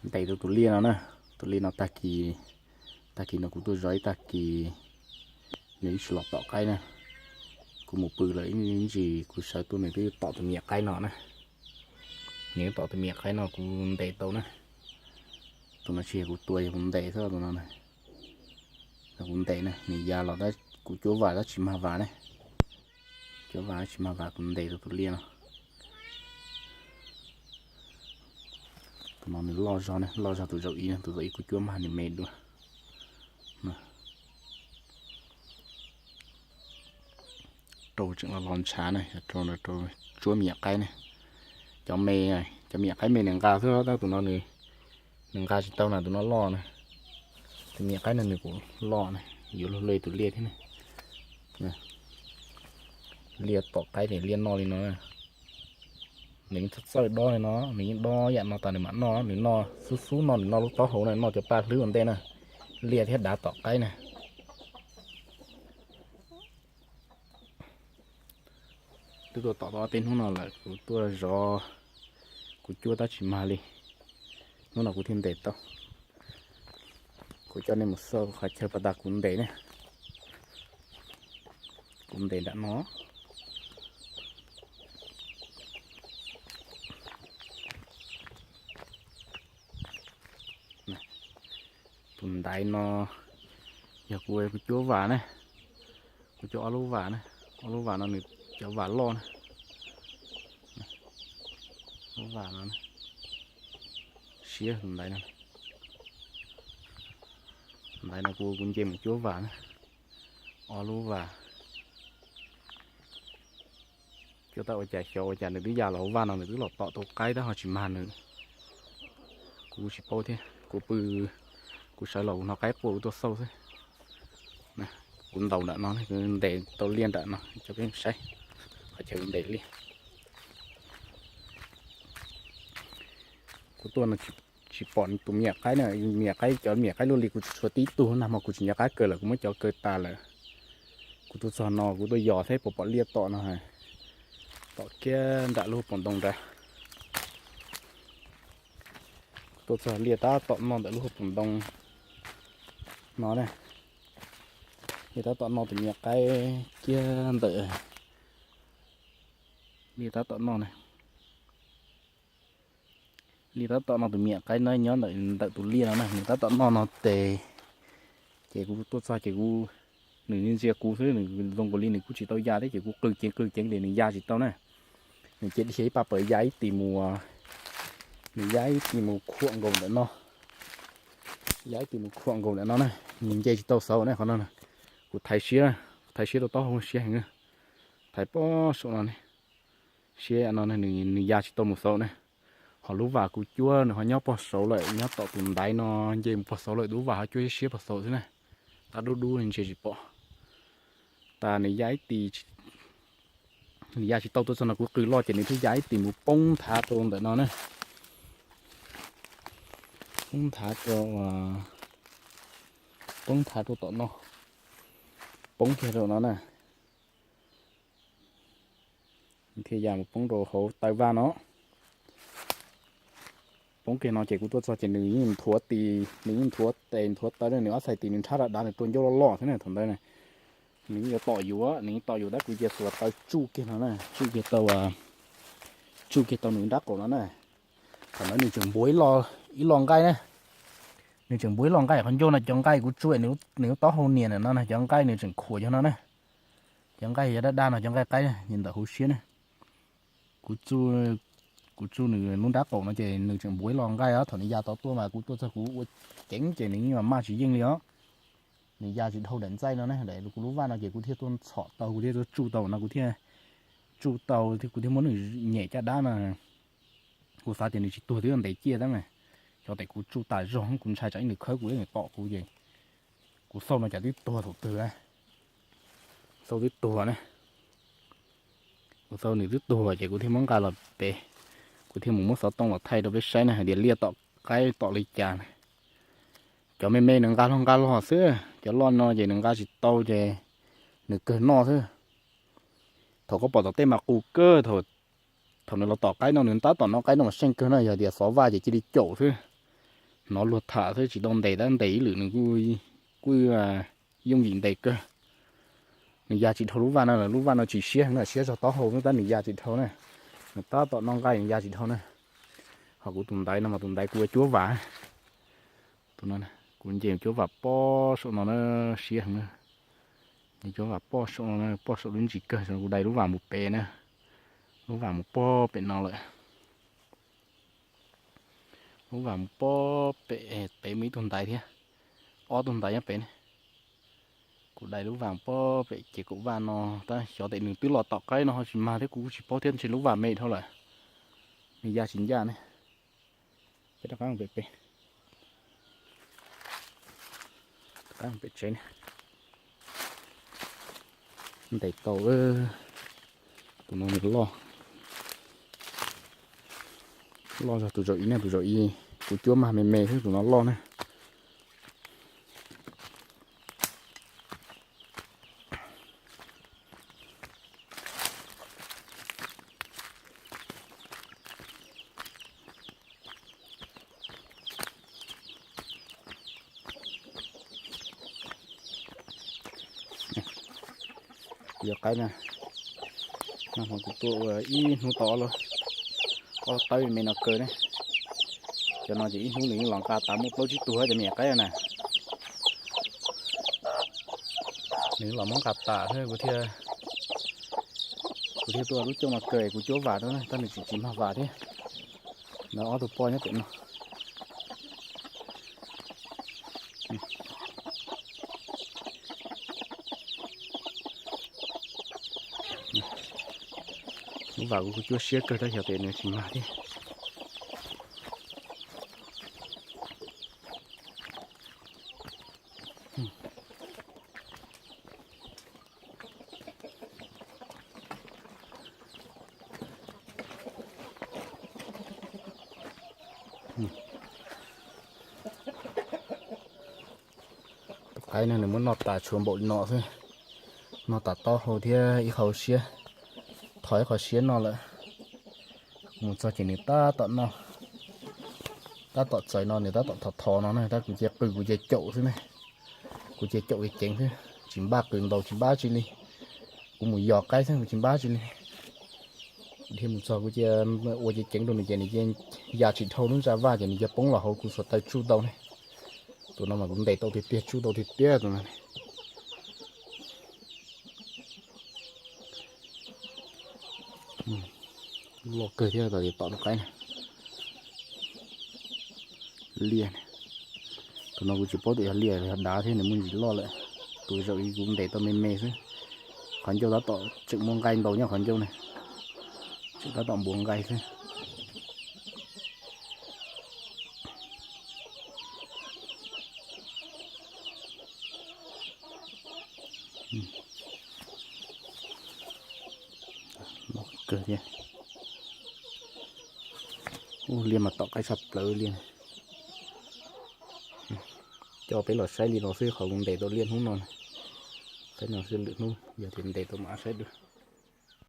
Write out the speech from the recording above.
Ntes rau tus liaj no na, tus liaj no tag kis, tag kis no kuv tuaj zov ib tag kis, nws ib tsis los tom qaib na. Kuv mus pw lawm ib ntsis kuv sawv tuaj nws twb tom tus me nyuam qaib no na. Nws twb tom tus me nyuam qaib no kuv ntes tau na. Tus no tsis yog kuv tua, yog kuv ntes xwb tus no na. Kuv ntes na, nws ya los tab kuv cuab vam tab tsis mag vam ne. Cuab vam tab tsis mag vam kuv ntes rau tus liaj no. Tus no nws loj zog ne, loj zog tus zaum ib, tus zaum ib kuv cuab mag nws me dua. Rau tseem los los ntshav na, rau, rau tsuab me nyuam qaib ne. Cov me, cov me nyuam qaib me nws nqa xwb tab tus no nws, nws nqa tsis tau na, tus no loj na. Tus me nyuam qaib no nws kuj loj na, yuav luag luag tus liaj thiab ne. Liaj tom qaib ces liaj noj li no. Nws yeej txawj dob li no, nws yeej dob yam no tas nws mam noj, nws noj xub xub no nws noj lub taub hau na, noj cov paj hlwb ua ntej na, liaj thiab dav tom qaib na. Twb tuaj tom tau ob peb hnub no lawm, kuv tuaj zov, kuv cuab tab tsis mag li. Hnub no kuv thiaj ntes tau. Kuv coj nej mus xauj qhov chaw pas tas kuv ntes ne. Kuv ntes nram no. Tus ntaiv no yog kuv, kuv cuab vam ne, kuv cuab ob lub vam ne, ob lub vam no nws cov vam loj na, lub vam no siab tus ntaiv no, ntaiv no kuv, kuv nce mus cuab vam na, ob lub vam. Cuab tab ua cas xyov ua cas nws twb ya los hauv vaj no nws twb los tom tau qaib tab ho tsis mag nws. Kuv tsis paub thiab, kuv pw, kuv sawv los kuv hnov qaib quaj kuv tuaj xauj xwb. Kuv ntaus nram no, ntes tau liaj nram no coj peb saib qhov chaw ntes liaj. Kuv tuaj no tsis pom tus me nyuam qaib na, me nyuam qaib, cov me nyuam qaib luaj li kuv tsuas tshuav tib tug na, hmo kuv tsis nco qab kaw lawm kuv muab cov kaw tas lawm. Kuv tuaj txog no kuv tuaj yos thiab puas pom liaj tom no, tom kiag nram lub poos ntoo nrad. Kuv tuaj txog liaj tab tom noj ntawm lub poos ntoo no na. Liaj tab tom noj tus me nyuam qaib kiag ntawm, liaj tab tom noj na. Liaj tab tom noj tus me nyuam qaib no nyob ntawm, ntawm tus liaj no na, nws tab tom noj no tes. Ces kuv tuaj txog ces kuv, nws ntsia kuv xwb, nws zoo nkaus li nws kuj tsis tau ya thiab ces kuv qw ceev qw ceev li nws ya tsis tau na. Nws cia li ib pab pawg ya ib tis mus, nws ya ib tis mus khuam nkaus ntawm no. Ya ib tis mus khuam nkaus ntawm no na, nws nce tsis tau xauv ne qhov no. Kuv thaiv siab, thaiv siab rau taub hau siab heev. Thaiv pob saum no ne, siab no nws ya tsis tau mus xauv ne. Ho lub vam kuv cuab nws ho nyob pog saud lawm, nyob tom tus ntaiv no nce mus pog saud lawm, lub vam ho cuab siab pog saud xwb na. Tab dub dub ntsia tsis pom. Tas nws ya ib tis, nws ya tsis tau, tuaj txog no kuv qw loj ces nws thiaj ya ib tis mus poob nthav rau ntawm no na. Poob nthav rau, poob nthav rau tom no, poob kiag rau no na. Thiaj ya mus poob rau hauv taw vaj no. Poob kiag no ces kuv tuaj txog ces nws yeej nthuav tis, nws yeej nthuav tes nthuav taw, nws ob txhais tis nws nrhab dav dav, nws rua ncauj loj loj thiab na. Thaum ntawd nws yeej yuav tom yus, nws yeej tom yus tab kuv cia xuas taw tsuj kiag no na, tsuj kiag tau, tsuj kiag tau nws nrab qaum no na. Thaum ntawd nws tseem npuav ib lo nqaij na, nws tseem npuav ib lo nqaij qhov ncauj no, cov nqaij kuv tsuj nws lub taub hau nias ntawm no na, cov nqaij nws tseem khuam yog no na. Cov nqaij yog dab dab no, cov nqaij qaib ntawm hauv siab na. Kuv tsuj, kuv tsuj nws lub nrab qaum no ces nws tseem npuav ib lo nqaij os. Thaum nws ya tau tuaj mas kuv tuaj txog kuv ua ceev ces nws yeej maj tsis yeej li os. Nws ya tsis dhau daim ntxaij no na, daim kuv lub vaj no ces kuv thiaj tuaj txhom tau, kuv thiaj tuaj tsuj tau no, kuv thiaj tsuj tau thiab kuv thiaj muab nws nyem caj dab no. Kuv xav tias nws tsis tuag twb ntes ciaj tab mas, xyov tes kuv tsuj tas zog, kuv ntshai tsam ib nws khawb kuv ib nws tom kuv ces kuv xauj no cas twb tuag thaum twg, xauj twb tuag na. Kuv xauj nws twb tuag ces kuv thiaj muab nqa los pem, kuv thiaj mus muab xov tooj los thaij rau peb saib na hais tias liaj tom qaib tom li cas na. Cov me me nws nqa los nqa los xwb, cov loj no ces nws nqa tsis tau ces nws kawg noj xwb. Thaum koj pom tom tej mas qus kawg, thaum, Thaum nws los tom qaib no nws tab tom noj qaib noj seej kawg na, yog tias xov vaj ces cia li caum xwb. Hnov luag tham xwb tsis tau ntes, tab ntes ib lwm nws kuj, kuj yooj yim ntes kawg. Nws ya tsis dhau lub vaj no lawm, lub vaj no tsis siab heev na, siab zog taub hau xwb tab nws ya tsis dhau na. Nws tab tom noj nqaij nws ya tsis dhau na. Ho kuv tus ntaiv no mas tus ntaiv kuv ua cuab vam. Tus no kuv nce cuab vam poj saum no na, siab heev na. Nce cuab vam poj saum no, poj saum lub ntsis kawg, kuv dai lub vam mus pem na. Lub vam mus pog pem no lawm. Lub vam mus pog pem, pem muaj ib tug ntaiv thiab, ob tug ntaiv nyob pem ne. Kuv dai lub vam pog pem ces kaum vaj no, tab xyov tes nws twb los tom qaib no ho tsis mag thiab kuv tsis paub thiab, ntshe lub vam me dhau lawm. Nws ya tsis ncaj ne. Peb rov qab pem pem, rov qab pem tsev ne. Ntes tau, tus no nws loj, loj zog tus zaum ib ne, tus zaum ib kuv cuab mag me me xwb, tus no loj ne. Kuv yog qaib na, no kuv tuaj ua ib hnub tau ob lub, ob lub tawb me no kawg ne. Cov no ces ib hnub nws yeej los nqa tas muaj plaub tsib tug cov me nyuam qaib na. Nws los muab nqa tas thiab kuv thiaj, kuv thiaj tuaj lub cooj no kawg kuv cuab vam rau na, tab nws tsis tsis mag vam thiab. No ob tug poj nyob pem no. Lub vam kuv kuj cuab siab kawg tab xyov tes nws tsis mag thiab. Tus qaib no nws muab noj tas tshuav npaum li no xwb. Noj tas taub hau thiab ib qho siab, thov ib qho siab noj lawm. Mus txog ces nws tab tom noj, tab tom txawm no nws tab tom thov thov no na, tab kuv cia qw kuv cia caum xwb ne. Kuv cia caum ceev xwb, tsis npaj qw ntaus tsis npaj tsi li. Kuv mus yos qaib xwb kuv tsis npaj tsi li. Dhia mus txog kuv cia ua ceev ceev rau nws ces nws cia ya tsis dhau lub ntsa vaj ces nws cia poob los hauv kuv xuas taw tsuj tau ne. Tus no mas kuv ntes tau tiag tiag, tsuj tau tiag tiag tus no. Loj kawg thiab, tom tus qaib na. Liaj, tus no kuv tsis paub tias yog liaj los yog dav thiab, nws muaj ntsis loj lawm. Tus zaum ib kuv ntes tau me me xwb. Qhov ncauj tab tom tseem muaj nqaij ntau nyob qhov ncauj ne, tseem tab tom npuav nqaij xwb. Loj kawg thiab. Ub, liaj mas tom qaib tshaj plaws liaj. Coj peb los saib li no xwb, qhov kuv ntes tau liaj hnub no. Qaib no xwb, lwm hnub yog tias ntes tau mam saib dua.